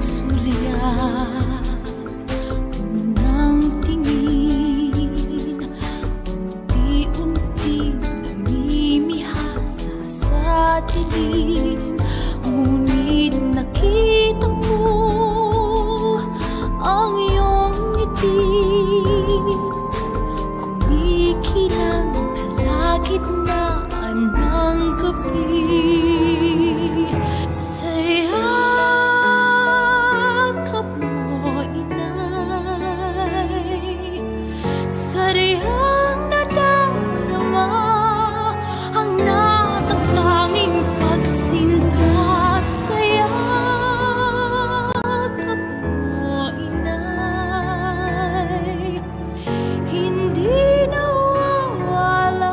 Sulyap, unang tingin, unti-unti namimihasa sa dilim. Ngunit nakita ko ang iyong ngiti, kumikinang kalagitnaan ng gabi. Sa yakap mo, inay, sadyang nadarama ang natatanging pagsinta. Sa yakap mo, inay, hindi nawawalay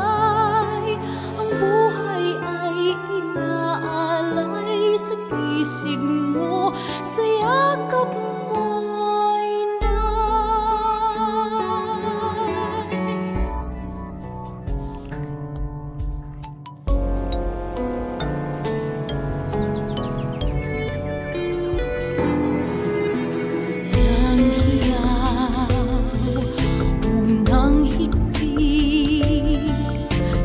ang buhay ay inaalay sa bisig mo, sa yakap mo, inay. Unang hiyaw, unang higpit,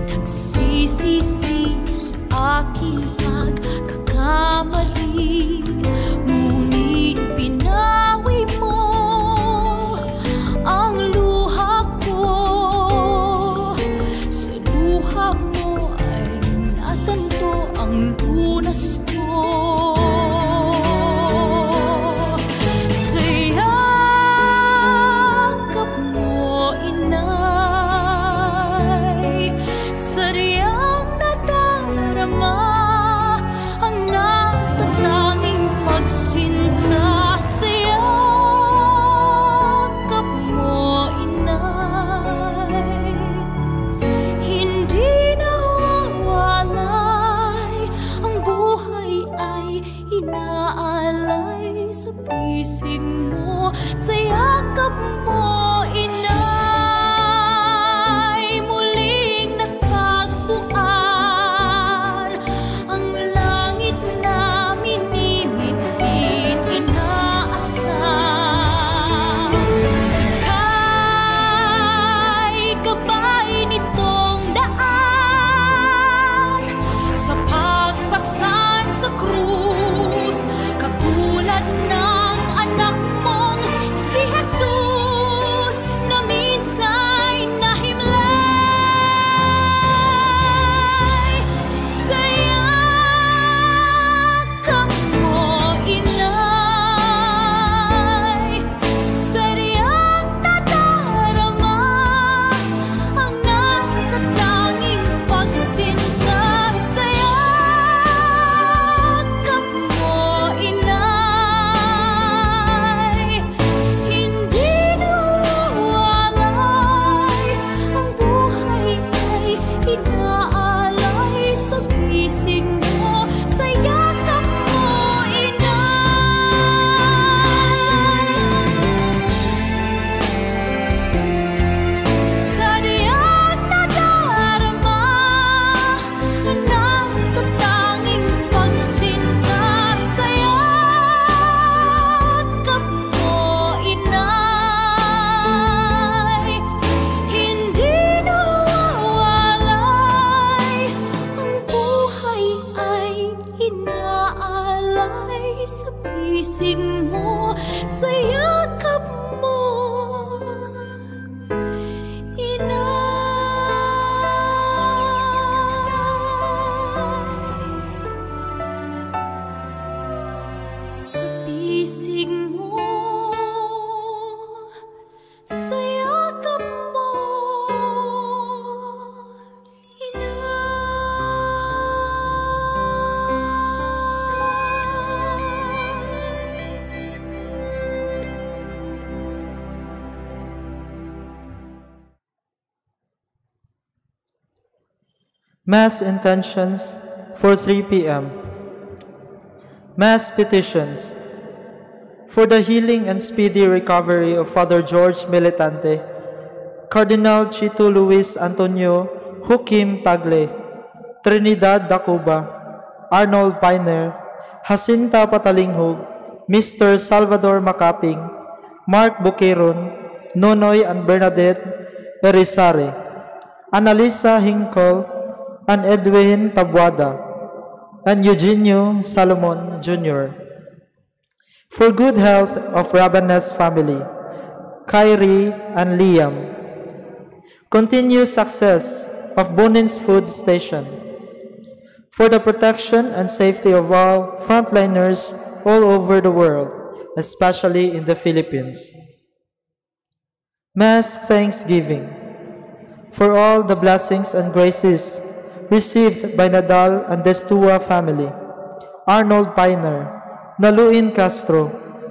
nagsisisi sa aking pagkakamali. Ngunit pinawi mo ang luha ko. Sa luha mo ay natanto ang lunas ko. Sa yakap mo, inay, sadyang nadarama ang natatanging pagsinta. Sa yakap mo, inay, hindi nawawalay ang buhay ay inaalay sa bisig mo, sa yakap mo, inay. Muling natagpuan ang langit na minimithit, inaasam. Ika'y gabay nitong daan sa pagpasan sa krus, katulad ng anak mong si Jesus na minsa'y nahimlay. Sa yakap mo, inay, sadyang nadarama ang natatanging pagsinta. Sa yakap mo, inay, hindi nawawalay ang buhay ay inaalay sa bisig mo, sa yakap mo, inay. Sadyang nadarama ang natatanging pagsinta. Sa yakap mo, inay, hindi nawawalay ang buhay ay inaalay sa bisig mo, sa yakap mo, inay. Sa bisig mo, sa yakap mo, inay. Mass intentions for 3 p.m. Mass petitions for the healing and speedy recovery of Father George Militante, Cardinal Chito Luis Antonio Hukim Tagle, Trinidad Dacuba, Arnold Piner, Jacinta Patalinghug, Mr. Salvador Macaping, Mark Bukiron, Nonoy and Bernadette Erisare, Annalisa Hinkle, and Edwin Tabuada, and Eugenio Salomon Jr. For good health of Rabanes family, Kyrie and Liam. Continued success of Bonin's Food Station. For the protection and safety of all frontliners all over the world, especially in the Philippines. Mass Thanksgiving. For all the blessings and graces received by Nadal and Destua family, Arnold Piner, Naluin Castro,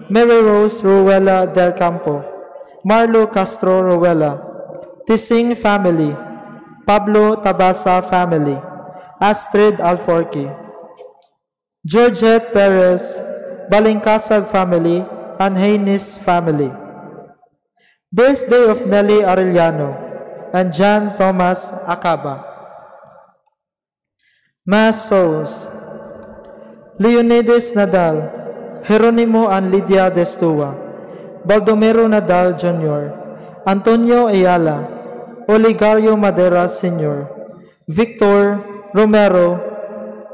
Mary Rose Ruela del Campo, Marlo Castro Ruela, Tising family, Pablo Tabasa family, Astrid Alforque, Georgette Perez, Balingkasag family, and Haynes family. Birthday of Nelly Arellano and John Thomas Acaba. Mass Souls: Leonides Nadal, Jeronimo and Lydia Destua, Baldomero Nadal Jr., Antonio Ayala, Oligario Madera Sr., Victor Romero,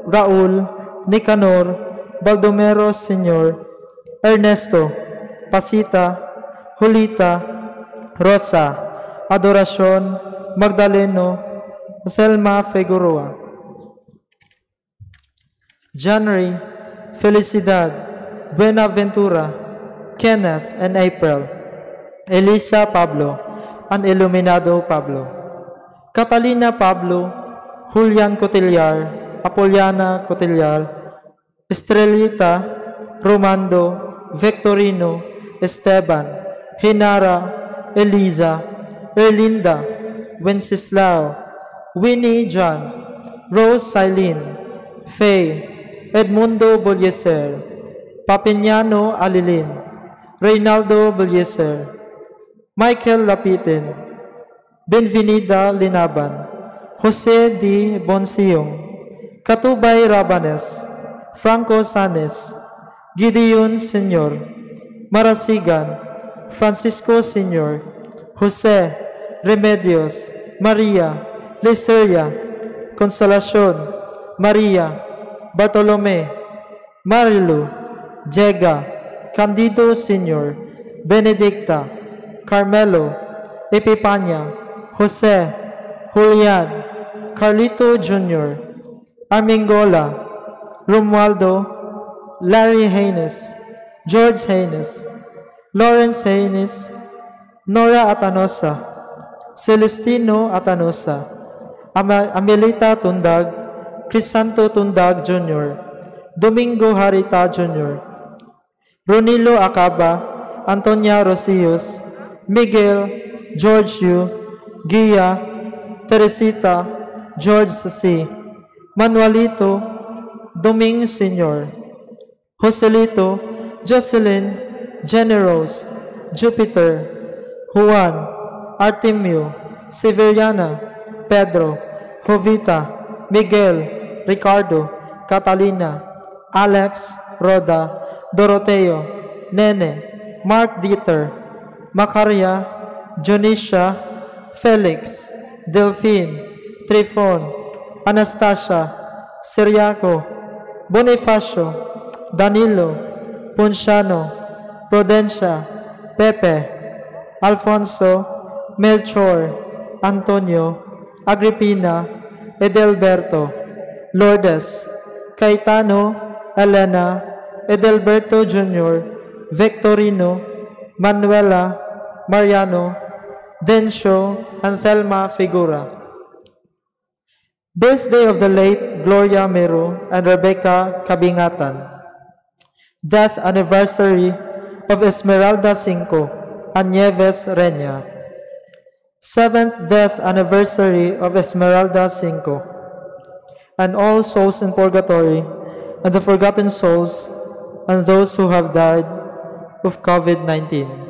Raul, Nicanor, Baldomero Sr., Ernesto, Pasita, Julita, Rosa, Adoracion, Magdaleno, Thelma Figueroa, January, Felicidad, Buenaventura, Kenneth and April, Elisa Pablo, and Iluminado Pablo, Catalina Pablo, Julian Cotillar, Apoliana Cotillar, Estrelita, Romando, Victorino, Esteban, Hinara, Eliza, Erlinda, Wenceslao, Winnie John, Rose Silene, Faye, Edmundo Bolyeser, Papiniano Alilin, Reynaldo Bolyeser, Michael Lapitin, Benvenida Linaban, Jose D. Bonciong, Katubay Rabanes, Franco Sanes, Gideon Sr., Marasigan, Francisco Sr., Jose, Remedios, Maria, Liceria, Consolacion, Maria, Bartolome, Marilu, Jega, Candido Sr., Benedicta, Carmelo, Epipania, Jose, Julian, Carlito Jr., Armingola, Romualdo, Larry Haynes, George Haynes, Lawrence Haynes, Nora Atanosa, Celestino Atanosa, Amelita Tundag, Crisanto Tundag Jr., Domingo Harita Jr., Ronilo Acaba, Antonia Rosius, Miguel, George Yu, Gia, Teresita, George C., Manuelito, Doming Sr., Joselito, Jocelyn, Generos, Jupiter, Juan, Artemio, Severiana, Pedro, Jovita, Miguel, Ricardo, Catalina, Alex, Roda, Doroteo, Nene, Mark Dieter, Macaria, Jonisha, Felix, Delphine, Trifon, Anastasia, Siriaco, Bonifacio, Danilo, Ponciano, Prudencia, Pepe, Alfonso, Melchor, Antonio, Agripina, Edelberto, Lourdes, Caetano, Elena, Edelberto Jr., Victorino, Manuela, Mariano, Dencio, and Thelma Figura. Birthday of the late Gloria Mero and Rebecca Kabingatan. Death anniversary of Esmeralda Cinco and Nieves Reña. Seventh death anniversary of Esmeralda Cinco. And all souls in purgatory, and the forgotten souls, and those who have died of COVID-19.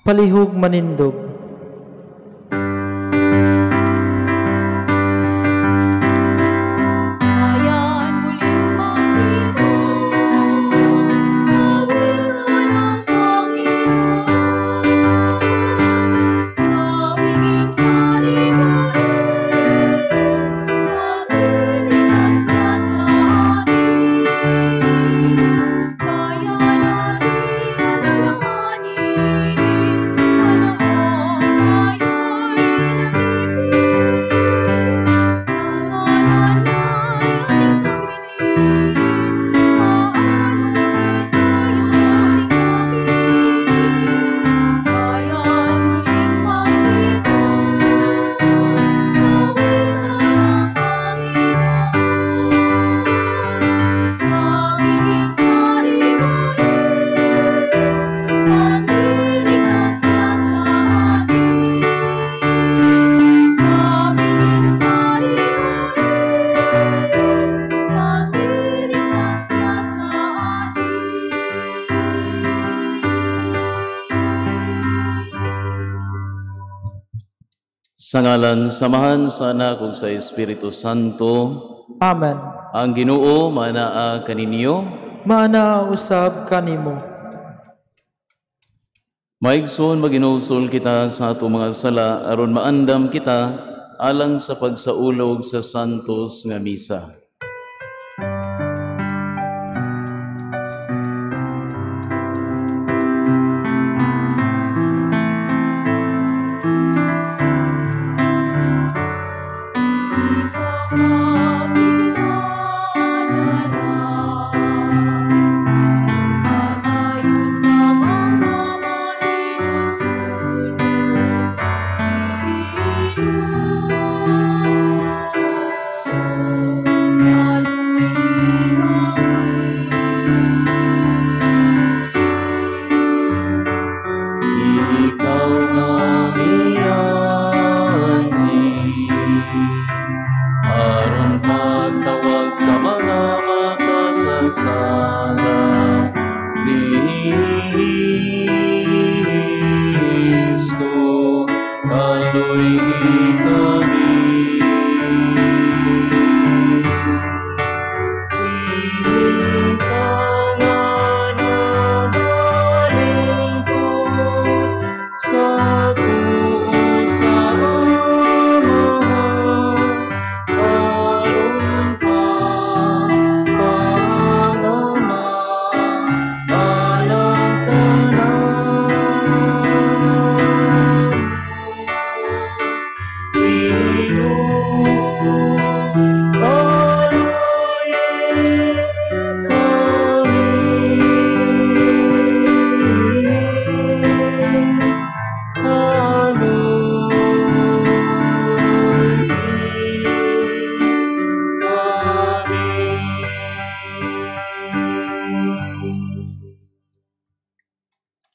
Palihog manindog. Sa ngalan samahan sa Anak ug sa Espiritu Santo. Amen. Ang Ginoo manaa kaninyo, maanaa usab kanimo. Maigsoon maginulsol kita sa atong mga sala aron maandam kita alang sa pagsaulog sa santos nga misa.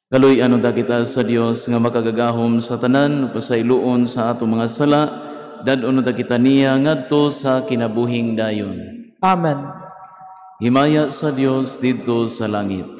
Kaluy-an unta kita sa Dios nga makagagahom sa tanan pasayloon sa atong mga sala, dad-on unta kita niya ngadto sa kinabuhing dayon. Amen. Himaya sa Dios didto sa langit.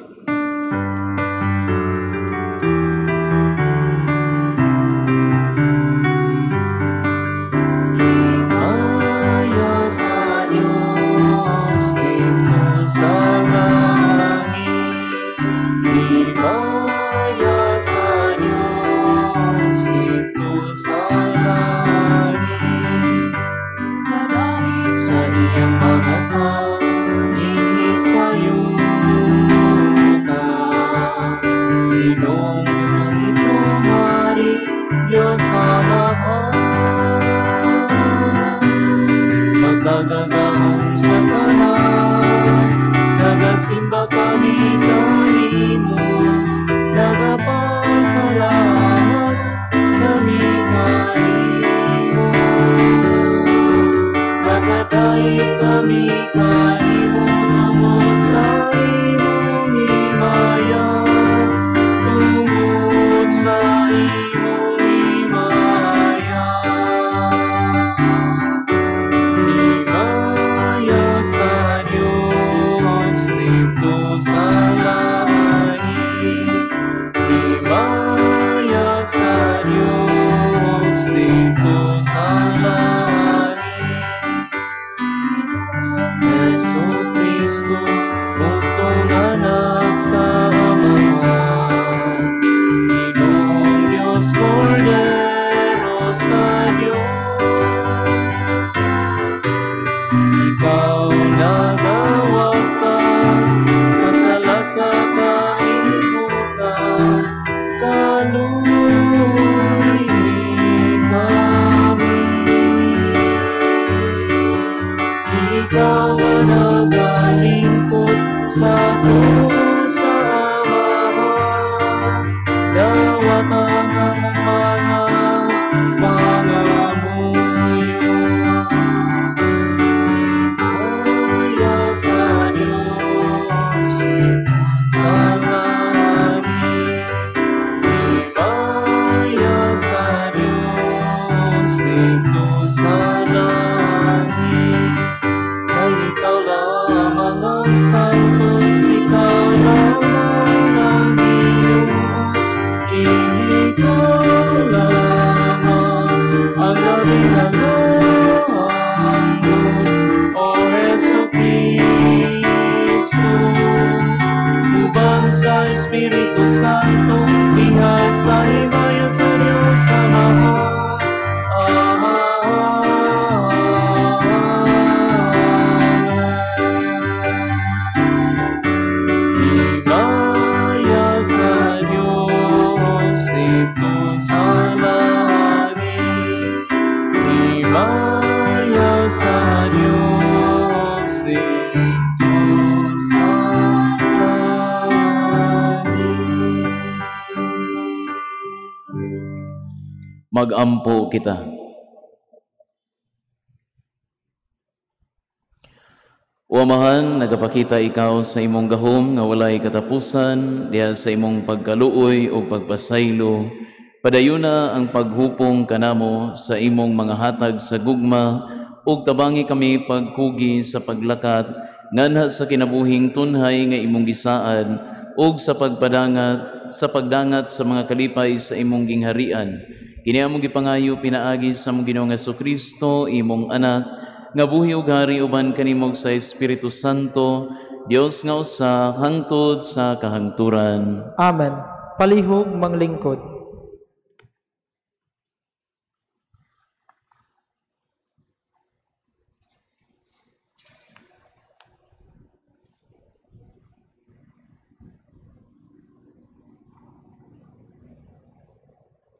Sa imong himaya. sa Dios didto sa langit. Magampo kita. O Amahan, nagapakita ikaw sa imong gahom nga walay katapusan, diha sa imong pagkaluoy o pagpasaylo. Padayuna ang paghupong kanamo sa imong mga hatag sa gugma, ug tabangi kami pagkugi sa paglakat nganha sa kinabuhing tunhay nga imong gisaad, ug sa pagpadangat sa pagdangat sa mga kalipay sa imong gingharian. Kini among gipangayo pinaagi sa among Ginoong Hesukristo, imong anak, nga buhi ug hari uban kanimo sa Espiritu Santo, Dios nga usa hangtod sa kahangturan. Amen. Palihog manglingkod.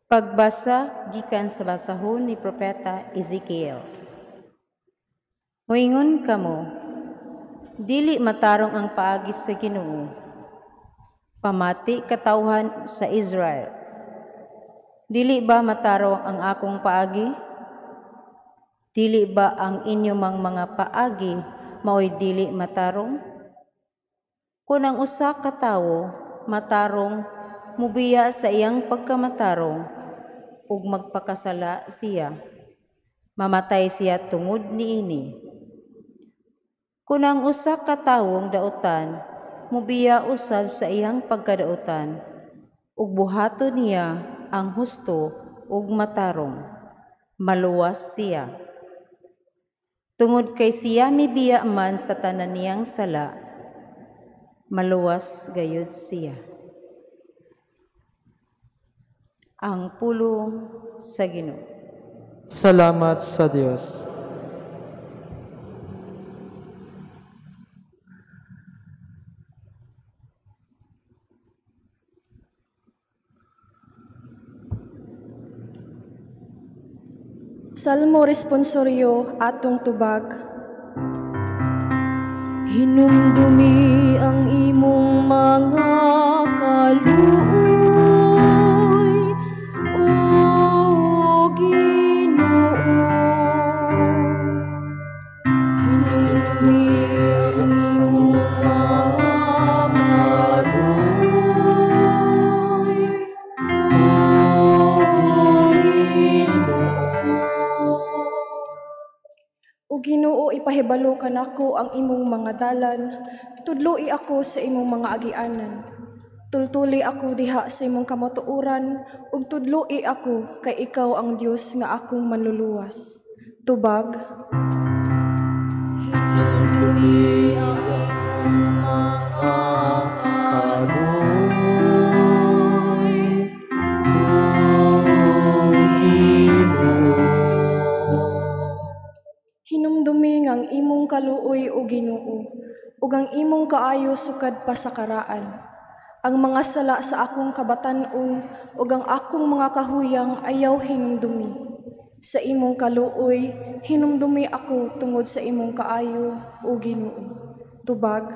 Pagbasa gikan sa basahon ni Propeta Ezekiel. Moingon kamo, dili matarong ang paagi sa Ginoo. Pamati katawhan sa Israel. Dili ba matarong ang akong paagi? Dili ba ang inyong mga paagi maoy dili matarong? Kun ang usa ka tawo matarong mubiya sa iyang pagkamatarong ug magpakasala siya, mamatay siya tungod niini. Kun ang usa ka tawong dautan mubiya usab sa iyang pagkadautan ug buhaton niya ang husto ug matarong, maluwas siya. Tungod kay siya mibiya man sa tanan niyang sala, maluwas gayud siya. Ang pulong sa Ginoo. Salamat sa Dios. Salmo responsorio atong tubag. Hinumdumi ang imong mga kaluoy, O Ginoo. Hinumdumi ang imong mga kaluoy, O Ginoo. O Ginoo, ipahibalo kanako ang imong mga dalan, tudloi ako sa imong mga agianan. Tultuli ako diha sa imong kamatuoran, ug tudloi ako kay ikaw ang Dios nga akong manluluwas. Tubag. Hinumdumi ang imong mga kaluoy, O Ginoo. Hinumdumi ang imong kaluoy, o Ginoo, ug ang imong kaayo sukad pa sa karaan. Ang mga sala sa akong kabatan-on ug ang akong mga kahuyang ayaw hinumdumi. Sa imong kaluoy, hinumdumi ako tungod sa imong kaayo, o Ginoo. Tubag.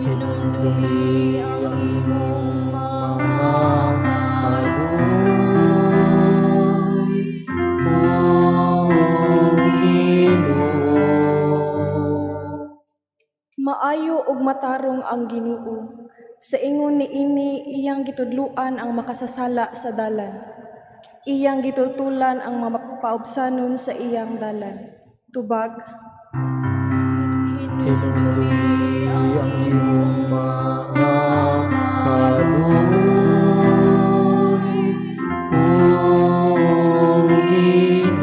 Hinumdumi ang imong mga kaluoy, O Ginoo. Maayo ug matarong ang Ginoo. Sa ingon niini iyang gitudluan ang makasasala sa dalan. Iyang gitultulan ang mapaubsanon sa iyang dalan. Tubag. Hinumdumi ang imong mga kaluoy, O Ginoo.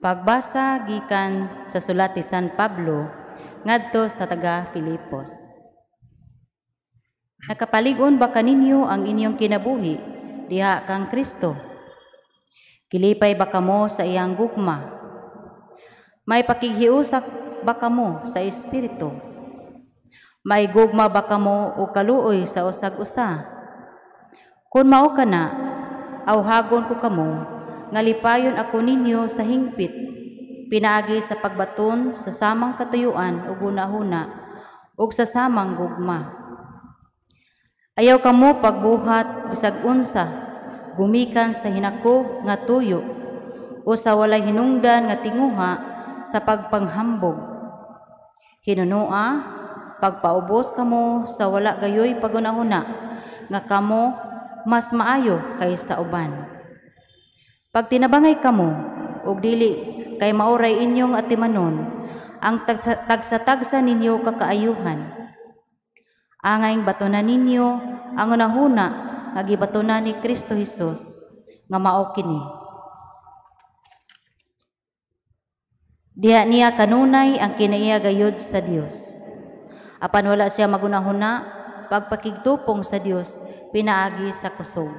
Pagbasa gikan sa sulat ni San Pablo ngadto sa taga Filipos. Nakapalig-on ba kaninyo ang inyong kinabuhi diha kang Kristo? Kilipay ba kamo sa iyang gugma? May pakighiusa ba kamo sa Espiritu? May gugma ba kamo o kaluoy sa usag-usa? Kung mao kana, awhagon ko kamo, nga lipayon ako ninyo sa hingpit, pinaagi sa pagbaton sa samang katuyuan ug hunahuna ug sa samang gugma. Ayaw kamo pagbuhat bisag unsa, gumikan sa hinakog nga tuyo o sa walay hinungdan nga tinguha sa pagpanghambog. Hinunoa, pagpaubos kamo sa wala gayoy pagunahuna nga kamo mas maayo kaysa uban. Pagtinabangay kamo og dili kay maoray inyong atimanon ang tagsa-tagsa ninyo kakaayuhan. Angayng batonan ninyo ang hunahuna nga gibatonan ni Kristo Hesus nga mao kini. Diha niya kanunay ang kinaiya gayud sa Dios. Apan wala siya magunahuna pagpakigtupong sa Dios pinaagi sa kusog.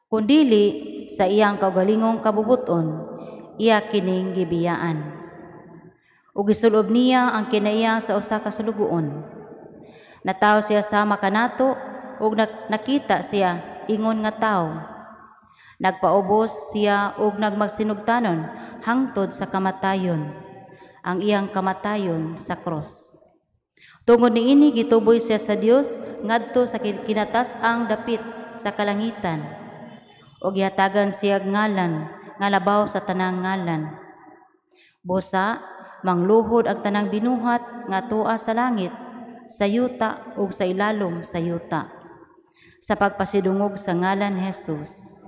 Kun dili sa iyang kaugalingong kabubuton, iya kining gibiyaan. Ug gisulob niya ang kinaiya sa usa ka sulugoon. Natawo siya sama kanato ug nakita siya ingon nga tawo. Nagpaubos siya ug nagmagsinugtanon hangtod sa kamatayon, ang iyang kamatayon sa cross. Tungod niini gituboy siya sa Dios ngadto sa kinatas-ang dapit sa kalangitan, ug gihatagan siya ngalan nga labaw sa tanang ngalan. Busa mangluhod ang tanang binuhat nga tua sa langit, sa yuta ug sa ilalom sa yuta, sa pagpasidungog sa ngalan Jesus.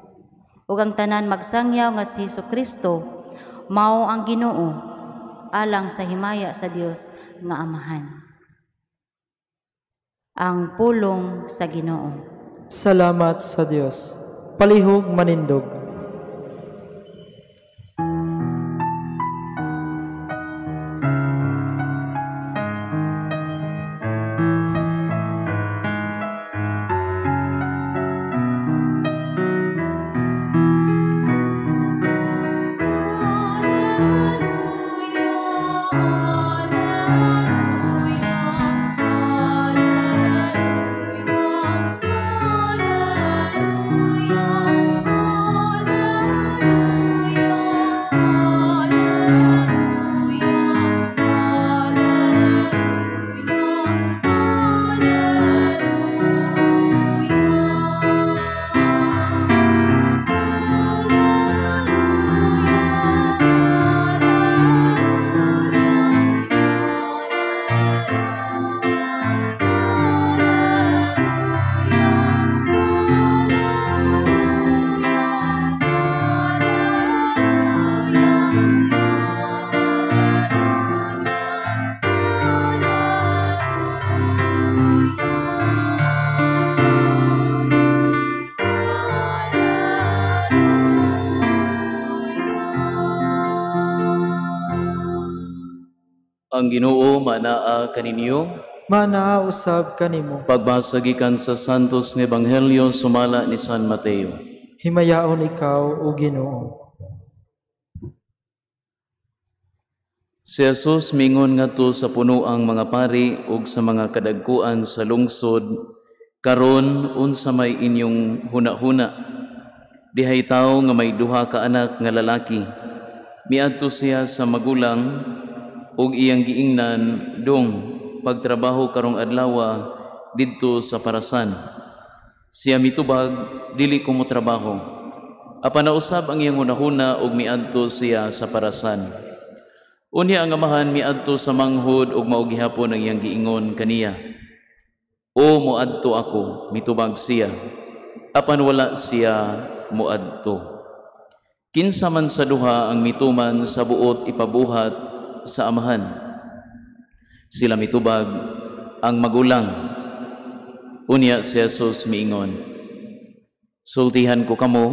Ug ang tanan magsangyaw nga si Hesukristo mao ang Ginoo, alang sa himaya sa Dios nga Amahan. Ang pulong sa Ginoo. Salamat sa Dios. Palihog manindog. Ang Ginoo manaa kaninyo, manaa usab kanimo. Pagbasa gikan sa Santos nga Ebanghelyo sumala ni San Mateo. Himayaon ikaw, o Ginoo. Si Jesus mingon ngadto sa punoang mga pari ug sa mga kadagkuan sa lungsod, karon unsa may inyong hunahuna? Dihay tawo nga may duha ka anak nga lalaki. Miadto siya sa magulang ug iyang giingnan, dong pagtrabaho karong adlawa didto sa parasan. Siya mitubag, dili ko motrabaho. Apan nausab ang iyang hunahuna ug miadto siya sa parasan. Unya ang amahan miadto sa manghod ug mao gihapon ang iyang giingon kaniya. O moadto ako, mitubag siya. Apan wala siya moadto. Kinsa man sa duha ang mituman sa buot ipabuhat sa amahan? Sila mitubag, ang magulang. Unya si Jesus miingon, sultihan ko kamo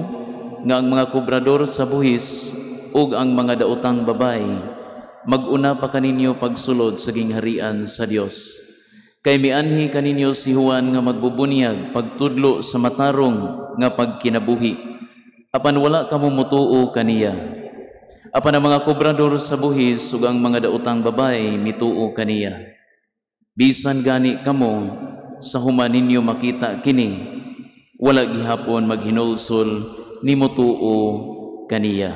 nga ang mga kobrador sa buhis ug ang mga daotang babay maguna pa kaninyo pagsulod sa gingharian sa Dios. Kay mianhi kaninyo si Juan nga magbubunyag pagtudlo sa matarong nga pagkinabuhi. Apan wala kamo motuo kaniya. Apan ang mga kobrador sa buhis ug ang mga daotang babae mituo kaniya. Bisan gani kamo sa human ninyo makita kini, wala gihapon maghinulsol ni motuo kaniya.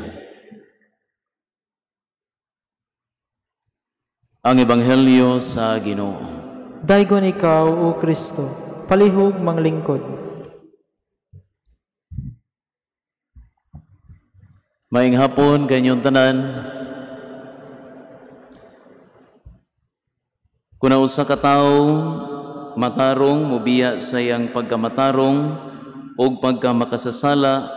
Ang Ebanghelyo sa Ginoo. Daygon ikaw, O Kristo, palihog manglingkod. Maayong hapon kanyong tanan. Kung usa ka tawo matarong mobiya sa iyang pagkamatarong ug pagkamakasasala,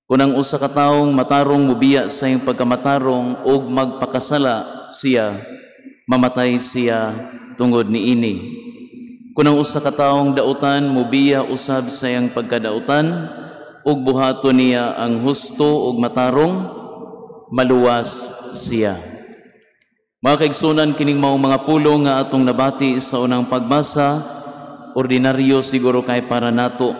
kung ang usa ka tawo matarong mobiya sa iyang pagkamatarong ug magpakasala siya, mamatay siya tungod niini. Kung ang usa ka taong dautan mobiya usab sa iyang pagkadautan ug buhaton niya ang husto ug matarong, maluwas siya. Mga kaigsunan, kining maong mga pulong nga atong nabati sa unang pagbasa, ordinaryo siguro kay para nato.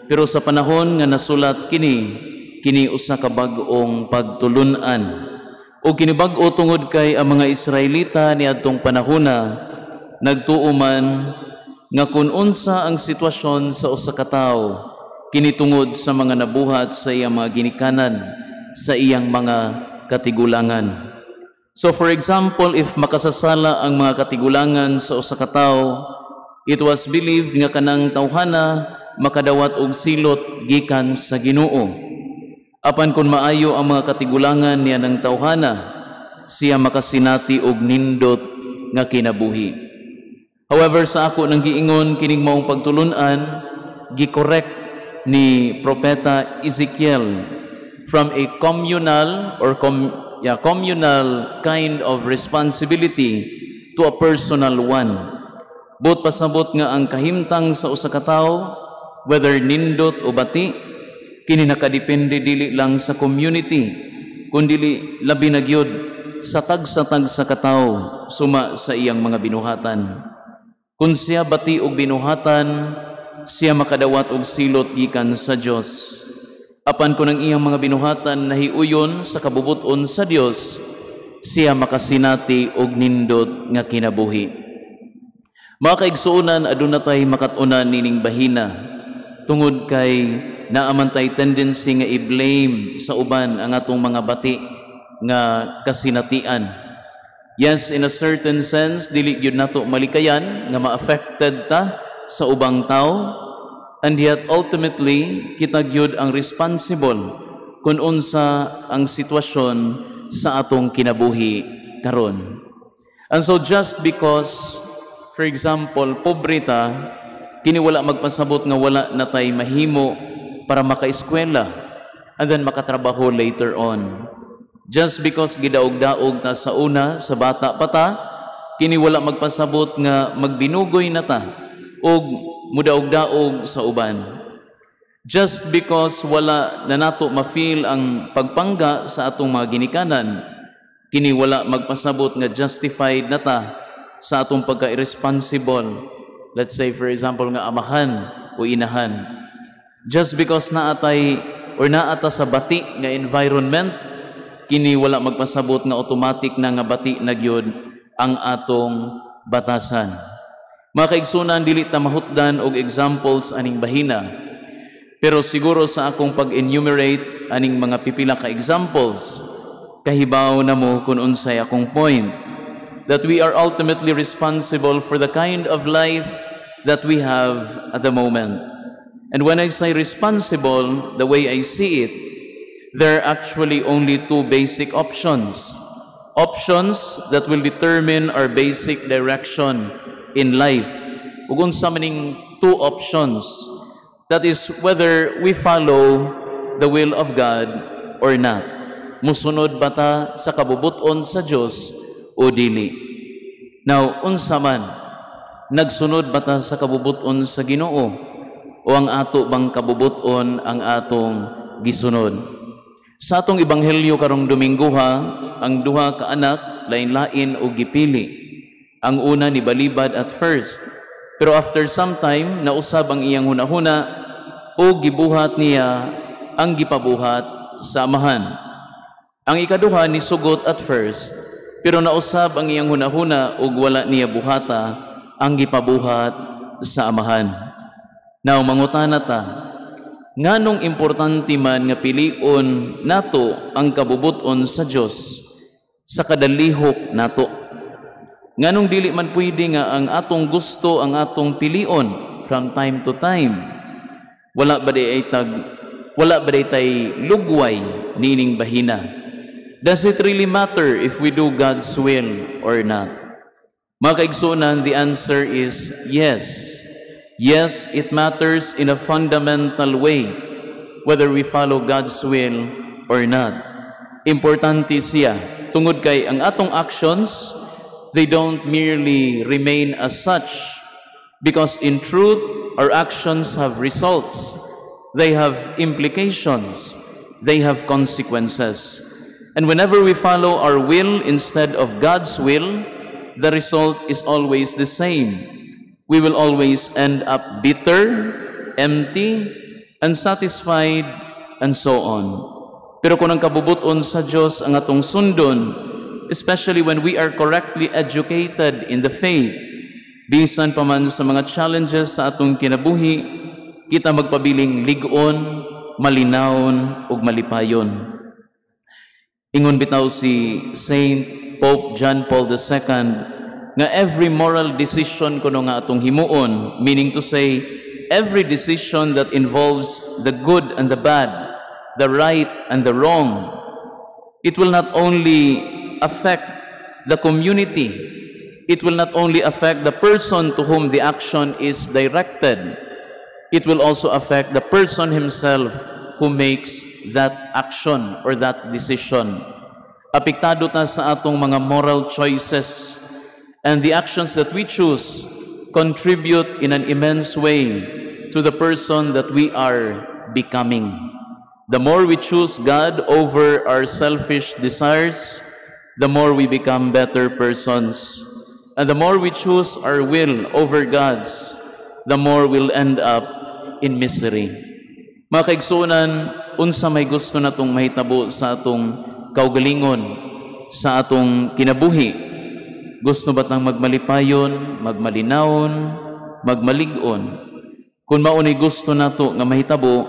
Pero sa panahon nga nasulat kini, kini usa ka bag-ong pagtulun-an. O kini bag-o tungod kay ang mga Israelita niadtong panahona nagtuo man nga kun unsa ang sitwasyon sa usa ka tawo, kini tungod sa mga nabuhat sa iyang mga ginikanan, sa iyang mga katigulangan. So for example, if makasasala ang mga katigulangan sa usa ka tawo, it was believed nga kanang tawhana makadawat og silot gikan sa Ginoo. Apan kung maayo ang mga katigulangan niya ng tawhana, siya makasinati og nindot nga kinabuhi. However, sa ako nang giingon kining maong pagtulun-an, gikorek ni Propeta Ezekiel from a communal or communal kind of responsibility to a personal one. Buot pasabot nga ang kahimtang sa usa ka tawo, whether nindot o bati, kini nakadepende dili lang sa community, kundi labi na gyud sa tagsa-tagsa ka tawo suma sa iyang mga binuhatan. Kung siya bati og binuhatan, siya makadawat og silot gikan sa Dios. Apan kung ang iyang mga binuhatan nahiuyon sa kabubuton sa Dios, siya makasinati og nindot nga kinabuhi. Mga kaigsuonan, aduna tay makat-unan nining bahina tungod kay naaman tay tendency nga i-blame sa uban ang atong mga bati nga kasinatian. Yes, in a certain sense, dili gyud nato malikayan nga ma-affected ta sa ubang tao, and yet ultimately kita gyud ang responsible kung unsa ang sitwasyon sa atong kinabuhi karon. And so just because, for example, pobre ta, kini wala magpasabot nga wala na tay mahimo para makaeskwela and then makatrabaho later on. Just because gidaog-daog ta sa una, sa bata pa ta, kini wala magpasabot nga magbinugoy na ta og mudaog-daog sa uban. Just because wala na nato ma-feel ang pagpangga sa atong mga ginikanan, kini wala magpasabot nga justified na ta sa atong pagka-irresponsible. Let's say for example nga amahan o inahan. Just because naatay or naata sa bati nga environment, kini wala magpasabot nga automatic na nga bati na gyud ang atong batasan. Mga kaigsunan, dili ta mahutdan og examples aning bahina. Pero siguro sa akong pag-enumerate aning mga pipila ka examples, kahibaw na mo kung unsay akong point, that we are ultimately responsible for the kind of life that we have at the moment. And when I say responsible, the way I see it, there are actually only two basic options. Options that will determine our basic direction in life. Ug unsa maning two options? That is whether we follow the will of God or not. Musunod ba ta sa kabubuton sa Dios o dili? Now, unsa man, nagsunod ba ta sa kabubuton sa Ginoo o ang ato bang kabubuton ang atong gisunod? Sa atong ebanghelyo karong Domingoha, ang duha ka anak lain-lain og gipili. Ang una ni balibad at first, pero after some time nausab ang iyang hunahuna o gibuhat niya ang gipabuhat sa amahan. Ang ikaduha ni sugot at first, pero nausab ang iyang hunahuna ug wala niya buhata ang gipabuhat sa amahan. Now mangutana ta, nganong importante man nga pilion nato ang kabubuton sa Dios sa kadalihok nato? Nganong dili man pwede nga ang atong gusto ang atong pilion from time to time? Wala ba di tay lugway nining bahina? Does it really matter if we do God's will or not? Mga kaigsuonan, the answer is yes. Yes, it matters in a fundamental way whether we follow God's will or not. Importante siya tungod kay ang atong actions, they don't merely remain as such, because in truth, our actions have results. They have implications. They have consequences. And whenever we follow our will instead of God's will, the result is always the same. We will always end up bitter, empty, unsatisfied, and so on. Pero kung ang kabubuton sa Diyos ang atong sundon, especially when we are correctly educated in the faith, bisan pa man sa mga challenges sa atong kinabuhi, kita magpabiling lig-on, malinawon, ug malipayon. Ingon bitaw si Saint Pope John Paul II nga every moral decision kuno nga atong himuon, meaning to say, every decision that involves the good and the bad, the right and the wrong, it will not only affect the community, it will not only affect the person to whom the action is directed, it will also affect the person himself who makes that action or that decision. Apektado ta sa atong mga moral choices, and the actions that we choose contribute in an immense way to the person that we are becoming. The more we choose God over our selfish desires, the more we become better persons. And the more we choose our will over God's, the more we'll end up in misery. Mga kaigsuonan, unsa may gusto natong mahitabo sa atong kaugalingon, sa atong kinabuhi? Gusto ba tang magmalipayon, magmalinawon, magmalig-on? Kung maunay gusto nato nga mahitabo,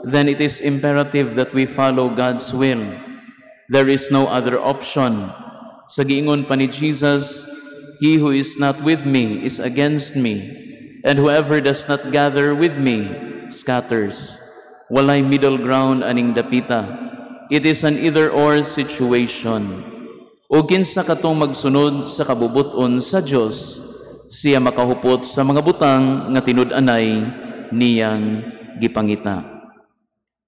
then it is imperative that we follow God's will. There is no other option. Sa giingon pa ni Jesus, "He who is not with me is against me, and whoever does not gather with me scatters." Walay middle ground aning dapita. It is an either-or situation. O kinsa katong magsunod sa kabubuton sa Dios, siya makahupot sa mga butang nga tinud-anay niyang gipangita.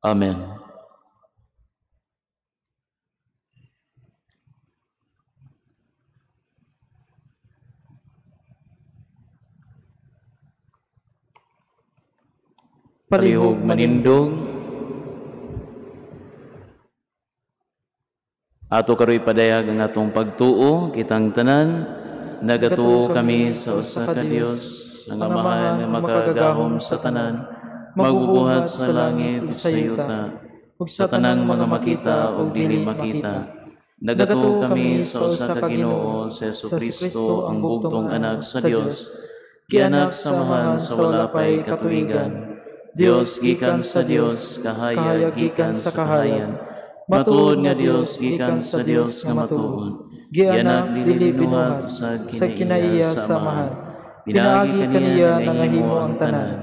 Amen. Palihog manindog. Ato karoy padayag ang atong pagtuo, kitang tanan, nagatuo kami sa usa ka Dios, ang Amahan nga makagagahom sa tanan, magbubuhat sa langit ug sa yuta, ug sa tanang mga makita ug dili makita. Nagatuo kami sa usa ka Ginoo, si Jesucristo, ang bugtong anak sa Dios, gianak sa Amahan sa wala pay katuigan. Dios gikan sa Dios, kahayag gikan sa kahayag. Matuod nga Dios gikan sa Dios nga matuod. Gianak dili binuhat sa kinaiya sa Amahan. Pinaagi kaniya nangahimo ang tanan.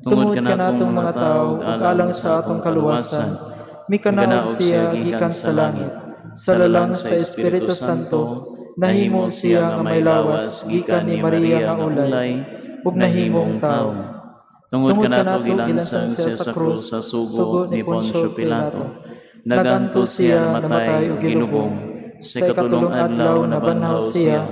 Tungod kanatong mga tawo ug alang sa atong kaluwasan, mikanaog siya gikan sa langit. Sa lalang sa Espiritu Santo, nahimo siya nga may lawas gikan ni Maria nga ulay ug nahimong tawo. Tungod kanato gilansang siya sa krus sa sugo ni Poncio Pilato. Naganto siya, namatay ug gilubong. Sa ikatulong adlaw nabanhaw siya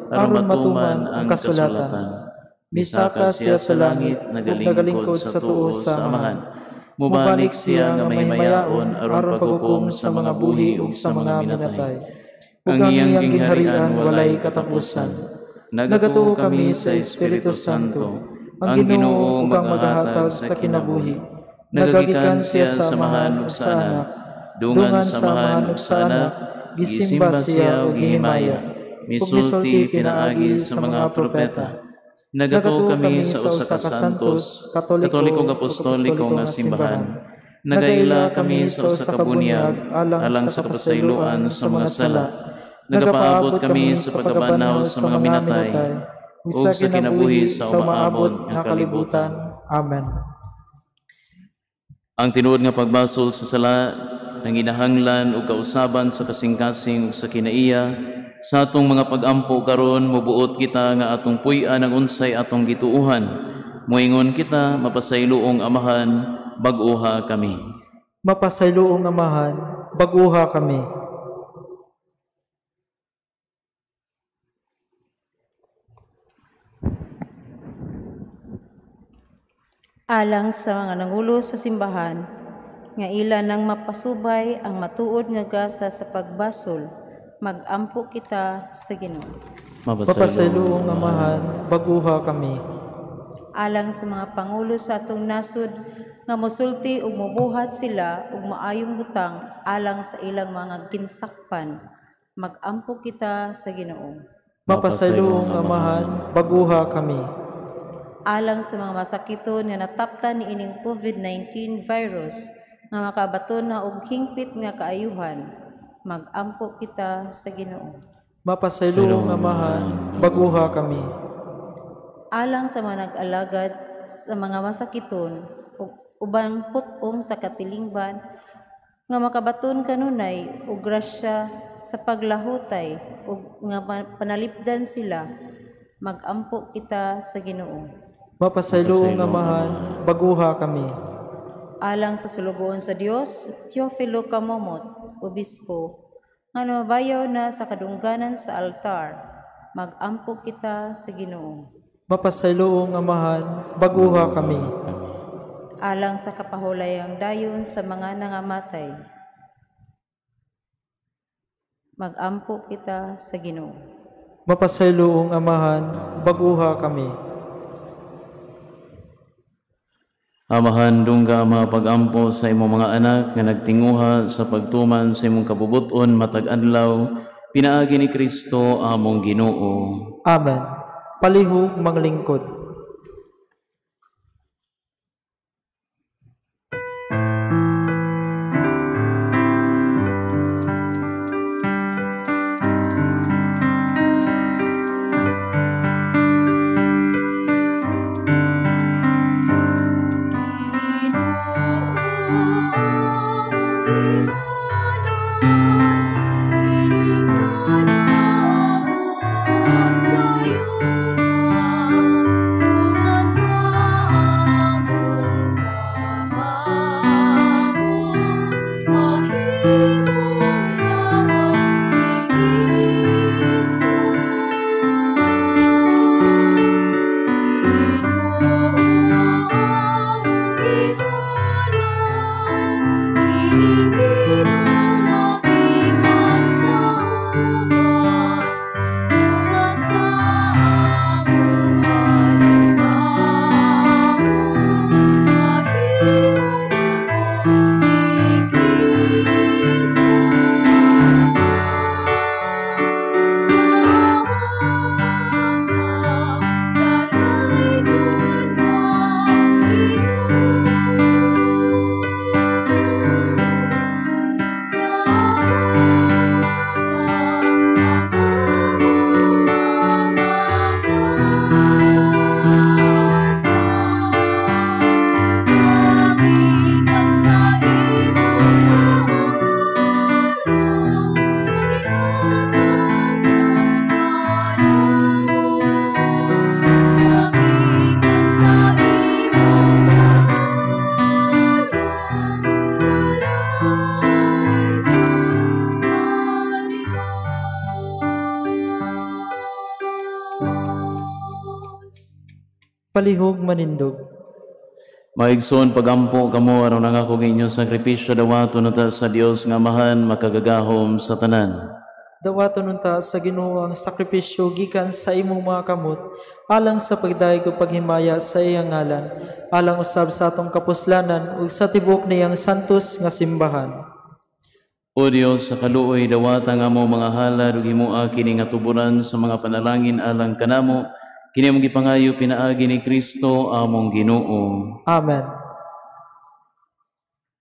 aron matuman ang kasulatan. Misaka siya sa langit, nagalingkod sa tuo sa Amahan. Mubalik siya nga mahimayaon aron paghukom sa mga buhi ug sa mga minatay. Ang iyang gingharian walay katapusan. Nagatuo kami sa Espiritu Santo, ang Ginoo ug ang magahatag sa kinabuhi. Nagagikan siya sa Amahan ug sa Anak, dungan sa Amahan ug sa Anak, gisimba siya ug gihimaya, misulti pinaagi sa mga propeta. Nagatuo kami sa usa ka santos, katoliko ug apostoliko nga simbahan. Nagaila kami sa usa ka bunyag alang sa kapasayloan sa mga sala. Nagapaabot kami sa pagkabanhaw sa mga minatay ug sa kinabuhi sa umaabot nga kalibutan. Amen. Ang tinuod nga pagbasol sa sala nanginahanglan og kausaban sa kasing-kasing ug sa kinaiya. Sa atong mga pag-ampo karon, mobuot kita nga atong puy-an ang unsay atong gituohan. Moingon kita, mapasayloong Amahan, bag-oha kami. Mapasayloong Amahan, bag-oha kami. Alang sa mga nangulo sa simbahan, nga ila nang mapasubay ang matuod nga gasa sa pagbasol, magampo kita sa Ginoo. Mapasayloong Amahan, bag-oha kami. Alang sa mga pangulo sa atong nasod, nga mosulti ug mobuhat sila og maayong butang alang sa ilang mga ginsakpan, magampo kita sa Ginoo. Mapasayloong Amahan, bag-oha kami. Alang sa mga masakiton nga nataptan niining COVID-19 virus nga makabaton na og hingpit nga kaayuhan, magampo kita sa Ginoo. Mapasayloong Amahan, bag-oha kami. Alang sa mga nag-alagad sa mga masakiton ug ubang put-ong sa katilingban nga makabaton kanunay og grasya sa paglahutay ug nga panalipdan sila, magampo kita sa Ginoo. Mapasayloong Amahan, bag-oha kami. Alang sa sulugoon sa Dios, Teofilo Camomot, Obispo, nga namabayaw na sa kadungganan sa altar, magampo kita sa Ginoo. Mapasayloong Amahan, bag-oha kami. Alang sa kapahulayang dayon sa mga nangamatay, magampo kita sa Ginoo. Mapasayloong Amahan, bag-oha kami. Amahan, dungga mga pag-ampo sa imong mga anak nga nagtinguha sa pagtuman sa imong kabubuton matag adlaw, pinaagi ni Kristo among Ginoo. Amen. Palihog manglingkod. Palihog manindog. Maigsoon pagampo kamo aron ang akong inyong sakripisyo dawaton unta sa Dios nga Amahan makagagahom sa tanan. Dawaton unta sa Ginoo ang sakripisyo gikan sa imong mga kamot, alang sa pagdayeg ug paghimaya sa iyang ngalan, alang usab sa atong kapuslanan ug sa tibuok niyang santos nga simbahan. O Dios, sa kaluoy dawata nga mo mga halad ug himoa kini nga tuburan sa mga panalangin alang kanamo, kini among gipangayo pinaagi ni Kristo among Ginoo. Amen.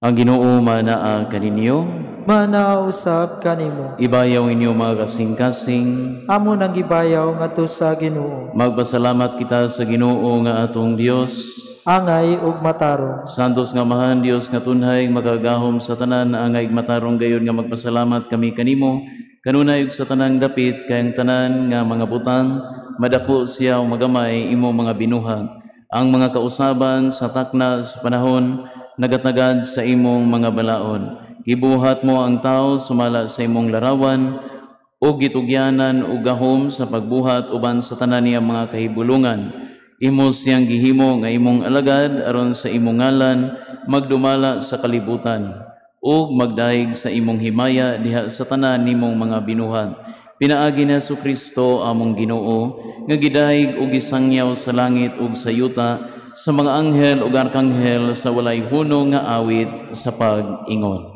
Ang Ginoo manaa kaninyo, Manausab kanimo. Ibayaw inyo mga kasing-kasing. Amo nang gibayaw ngadto sa Ginoo. Magpasalamat kita sa Ginoo nga atong Dios. Angay ug matarong. Santos nga Amahan, Dios nga tunhay makagahom sa tanan, angay ug matarong gayon nga magpasalamat kami kanimo kanunay ug sa tanang dapit kayang tanan nga mga butang madako siya o magamay imo mga binuhat. Ang mga kausaban sa takna sa panahon nagatagad sa imong mga balaod. Gibuhat mo ang tao sumala sa imong larawan ug gitugyanan og gahom sa pagbuhat uban sa tanan niya mga kahibulungan. Imo siyang gihimo nga imong alagad aron sa imong ngalan magdumala sa kalibutan ug magdayeg sa imong himaya diha sa tanan nimong mga binuhat. Pinaagi ni Hesukristo among Ginoo nga gidayeg ug gisangyaw sa langit ug sa yuta sa mga anghel ug arkanghel sa walay hunong nga awit sa pag-ingon.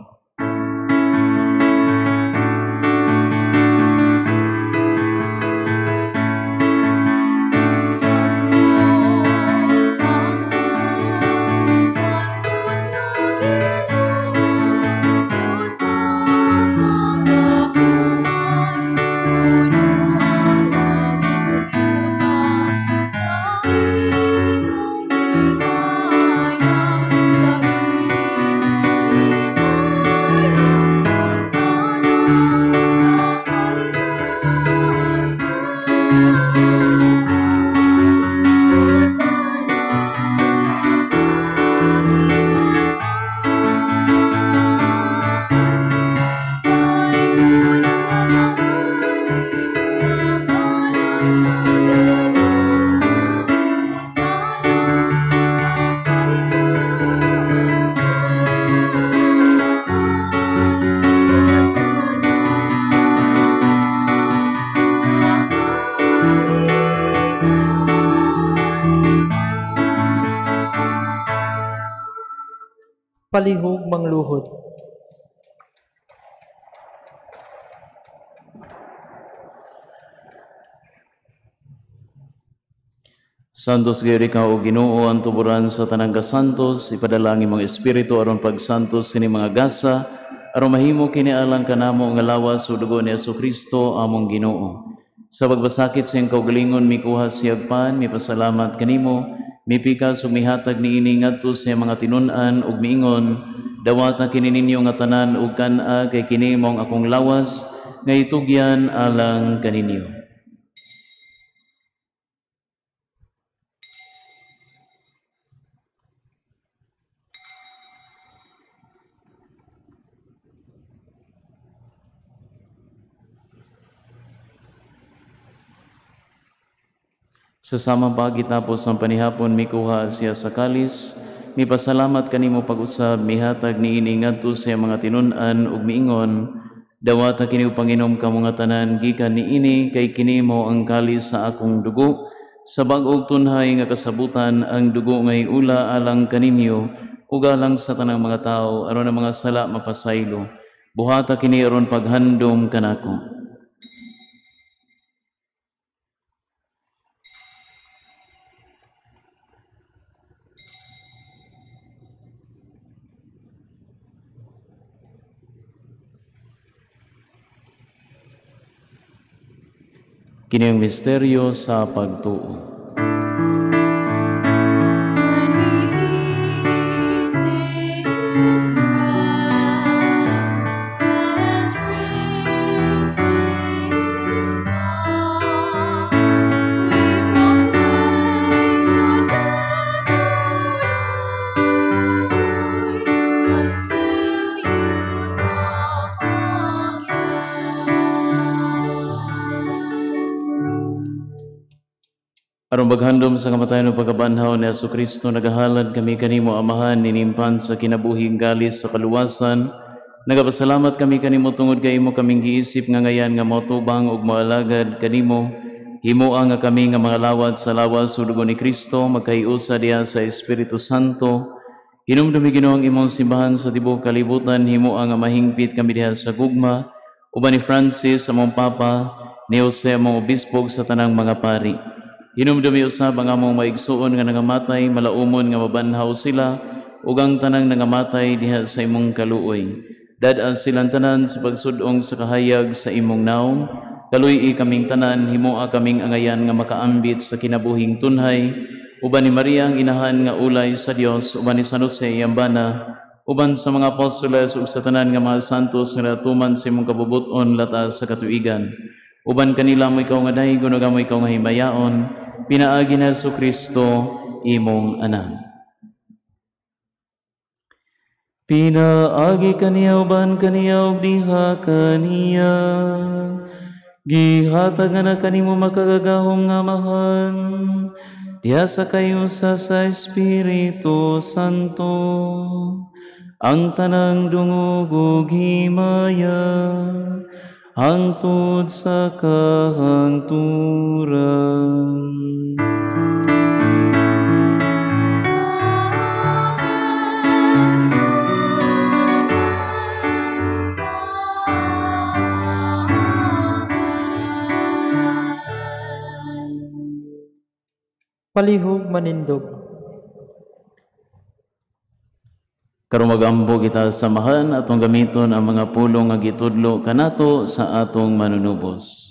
Palihog mangluhod. Santos gayon ikaw o Ginoo ang tuburan sa tanang kasantos, ipadala ang imong espiritu aron pagsantos kini mga gasa, aron mahimo kini alang kanamo nga lawas ug dugo ni Hesukristo among Ginoo. Sa pagbasakit sa iyang kaugalingon mikuha siyag pan, mipasalamat kanimo, mipikas ug mihatag niini ngadto sa iyang mga tinun-an ug miingon, dawata kini ninyo nga tanan ug kan-a kay kini mao ang akong lawas nga itugyan alang kaninyo. Sa samang pagitapos ang panihapon, mikuha siya sa kalis, mipasalamat kanimo pag-usab, mihatag niini ngadto sa iyang mga tinun-an ug miingon, dawata kini panginom kamo nga tanan gikan niini kay kini mao ang kalis sa akong dugo, sa bag-ong tunhay nga kasabutan ang dugo ngay ula alang kaninyo ug alang sa tanang mga tawo aron ang mga sala mapasaylo. Buhata kini aron paghandom kanako. Kini ang misteryo sa pagtuo. Aron maghandom sa kamatayon ug pagkabanhaw ni Hesukristo, nagahalad kami kanimo Amahan, ninimpan sa kinabuhing galis sa kaluwasan, Nagapasalamat kami kanimo tungod kay imo kaming giisip nga ngayan nga motubang ug moalagad kanimo. Himoa nga kami nga mga lawat sa lawas ug dugo ni Kristo, magkahiusa diha sa Espiritu Santo. Hinumdumi Ginoo ang imong simbahan sa tibuok kalibutan, himoa nga mahingpit kami diha sa gugma, uban ni Francis among Papa, ni Jose among obispo sa tanang mga pari. Hinumdumi usab ang among maigsuon nga nangamatay, malaumon nga mabanhaw sila, ug ang tanang nangamatay diha sa imong kaluoy. Dad-an silang tanan sa pagsudong sa kahayag sa imong nawong. Kaluy-i kaming tanan, himoa kaming angayan nga makaambit sa kinabuhing tunhay, uban ni Maria ang inahan nga ulay sa Dios, uban ni San Jose iyang bana, uban sa mga apostoles ug sa tanan nga mga santos nga natuman sa imong kabubut-on latas sa katuigan. Uban kanila mo ikaw nga daygon ug amo ikaw nga himayaon, pinaagi ni Jesu-Kristo imong anak. Pinaagi kaniya uban kaniya ug diha kaniya, gihatag na kanimo makagagahom nga Amahan, diha sa kayusa sa Espiritu Santo, ang tanang dungog ug himaya hangtod sa kahangturan. Palihog manindog. Karong mag-ampo kita sa Amahan, atong gamiton ang mga pulong nga gitudlo kanato sa atong manunubos.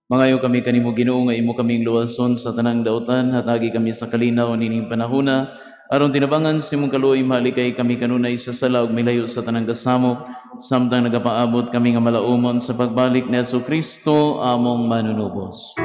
Mangayo kami kanimo Ginoo nga imo kaming luwason sa tanang dautan, hatagi kami sa kalinaw nining panahona, aron tinabangan sa imong kaluoy mahalikay kami kanunay sa sala ug milayo sa tanang kasamok, samtang nagapaabot kami nga malaumon sa pagbalik ni Jesu-Kristo among manunubos.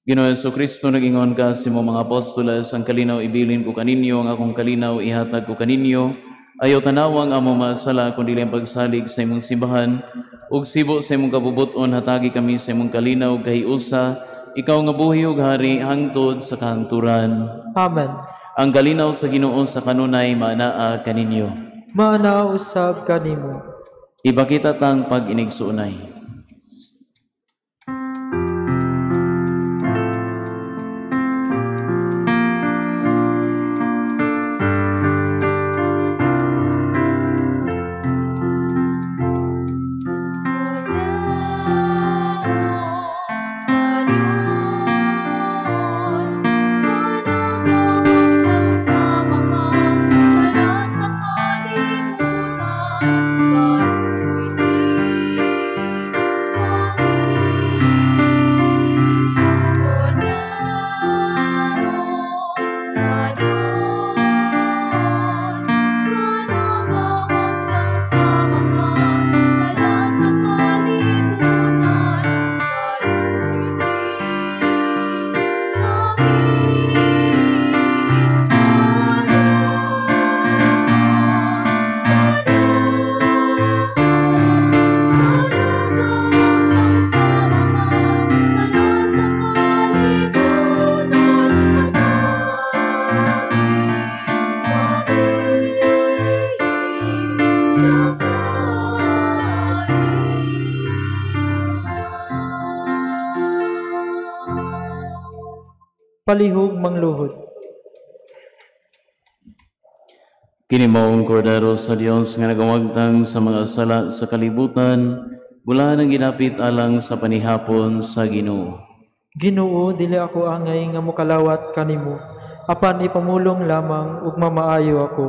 Ginoo Jesu-Kristo, nag-ingon ka sa imong mga apostoles, ang kalinaw ibilin ko kaninyo, ang akong kalinaw ihatag ko kaninyo. Ayaw tanawa ang among mga sala kun dili ang pagsalig sa imong simbahan ug sibo sa imong kabubuton, hatagi kami sa imong kalinaw ug kahiusa, ikaw nga buhi ug hari hangtod sa kahangturan. Amen. Ang kalinaw sa Ginoo sa kanunay maanaa kaninyo. Maanaa usab kanimo. Ipakita tang pag-inigsuonay. Palihog mangluhod. Kini maong kordero sa Dios nga nagawagtang sa mga sala sa kalibutan, bulahan ang ginapit alang sa panihapon sa Ginoo. Ginoo, dili ako angay nga mokalawat kanimo, apan ipamulong lamang ug mamaayo ako.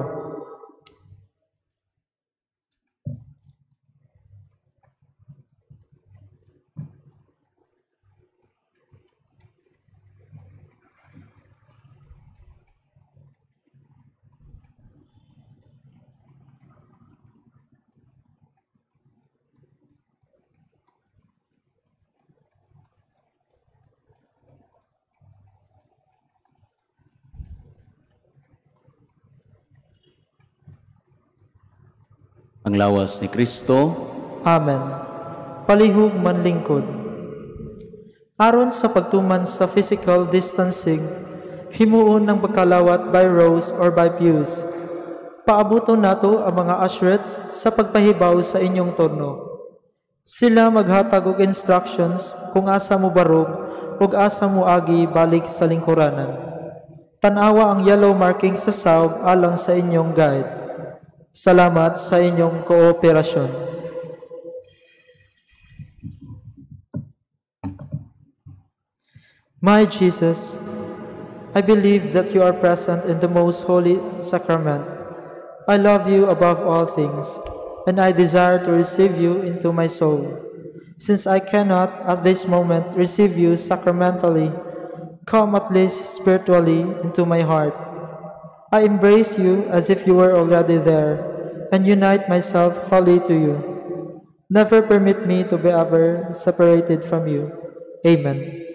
Ang lawas ni Kristo. Amen. Palihog manlingkod. Aron sa pagtuman sa physical distancing, himuon ang pagkalawat by rows or by pews. Paabuton nato ang mga usherets sa pagpahibaw sa inyong turno. Sila maghatag og instructions kung asa mo barog ug asa mo agi balik sa lingkuranan. Tan-awa ang yellow marking sa sawb alang sa inyong guide. Salamat sa inyong kooperasyon. My Jesus, I believe that you are present in the most holy sacrament. I love you above all things, and I desire to receive you into my soul. Since I cannot at this moment receive you sacramentally, come at least spiritually into my heart. I embrace you as if you were already there, and unite myself wholly to you. Never permit me to be ever separated from you. Amen.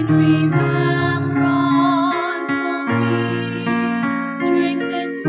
Remembrance of me, drink this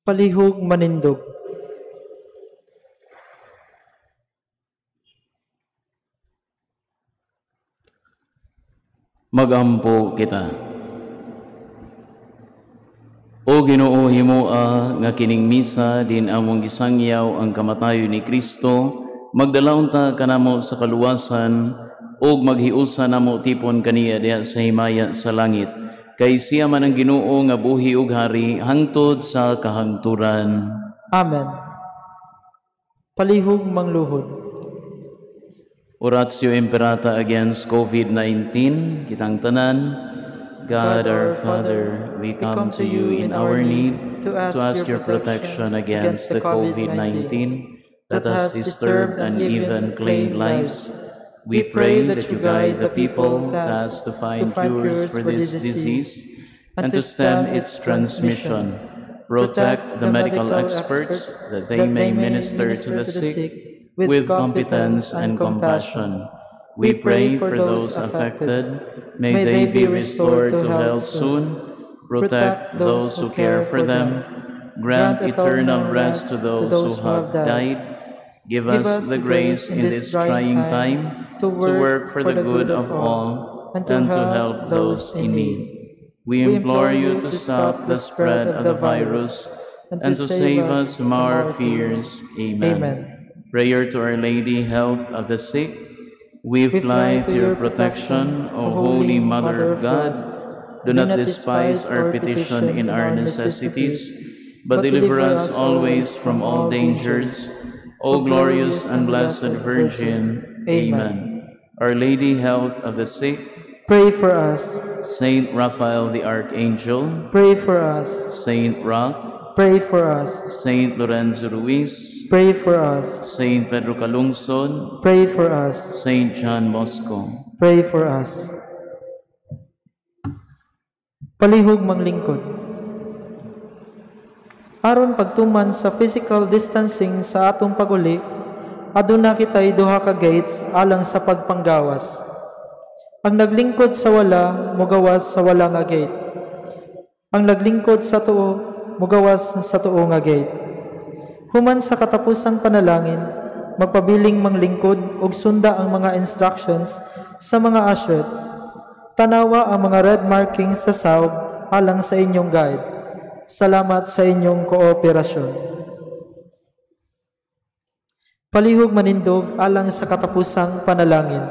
Palihog manindog. Magampo kita. O Ginoo, himoa nga kining misa din among gisangyaw ang kamatayon ni Kristo, magdala unta kanamo sa kaluwasan ug maghiusa namo tipon kaniya diha sa himaya sa langit. Kay siya man ang Ginoo nga buhi ug hari hangtod sa kahangturan. Amen. Palihog mangluhod. Oratio Imperata against COVID-19, kitang tanan. God our Father, we come to you in our need to ask your protection against the COVID-19 that has disturbed and even claimed lives. We pray that you guide the people tasked to find cures for this disease and to stem its transmission. Protect the medical experts that they may minister to the sick with competence and compassion. We pray for those affected. May they be restored to health soon. Protect those who care for them. Grant eternal rest to those who have died. Give us the grace in this trying time to work for the good of all and to help those in need. We implore you to stop the spread of the virus and to save us from our fears. Amen. Prayer to Our Lady, Health of the Sick. We fly to your protection, O Holy Mother of God. Do not despise our petition in our necessities, but deliver us always from all dangers. O glorious and blessed Virgin. Amen. Our Lady, Health of the Sick, pray for us. Saint Raphael the Archangel, pray for us. Saint Roch, pray for us. Saint Lorenzo Ruiz, pray for us. Saint Pedro Calungsod, pray for us. Saint John Bosco, pray for us. Palihog manglingkod. Aron pagtuman sa physical distancing sa atong paguli, aduna kitay duha ka gates alang sa pagpanggawas. Ang naglingkod sa wala, mogawas sa wala nga gate. Ang naglingkod sa tuo, mogawas sa tuo nga gate. Human sa katapusang panalangin, magpabiling manglingkod ug sunda ang mga instructions sa mga ushers. Tanawa ang mga red markings sa sawb alang sa inyong guide. Salamat sa inyong kooperasyon. Palihog manindog alang sa katapusang panalangin.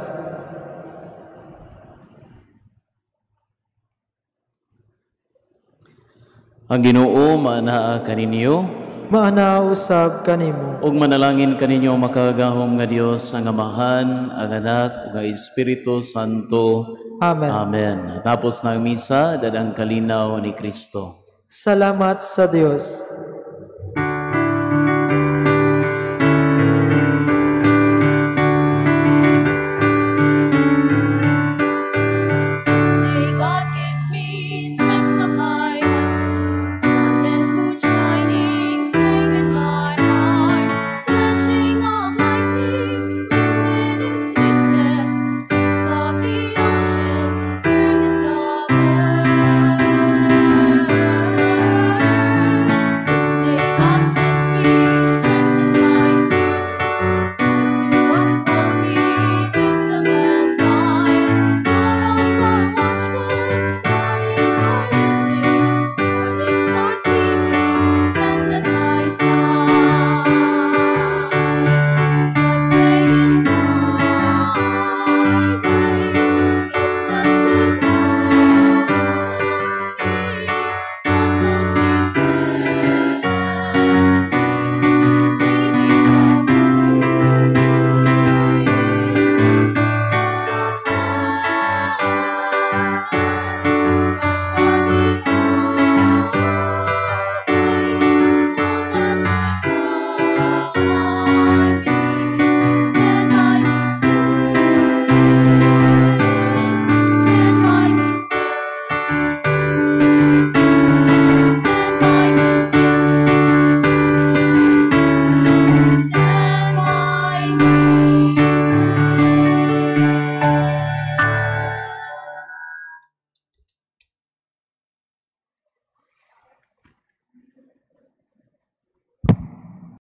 Ang Ginoo maanaa kaninyo, maanaa usab kanimo. Ug manalangin kaninyo makagagahom nga Dios ang Amahan, ang Anak ug ang Espiritu Santo. Amen. Amen. Tapos ng misa, dadang kalinaw ni Kristo. Salamat sa Dios.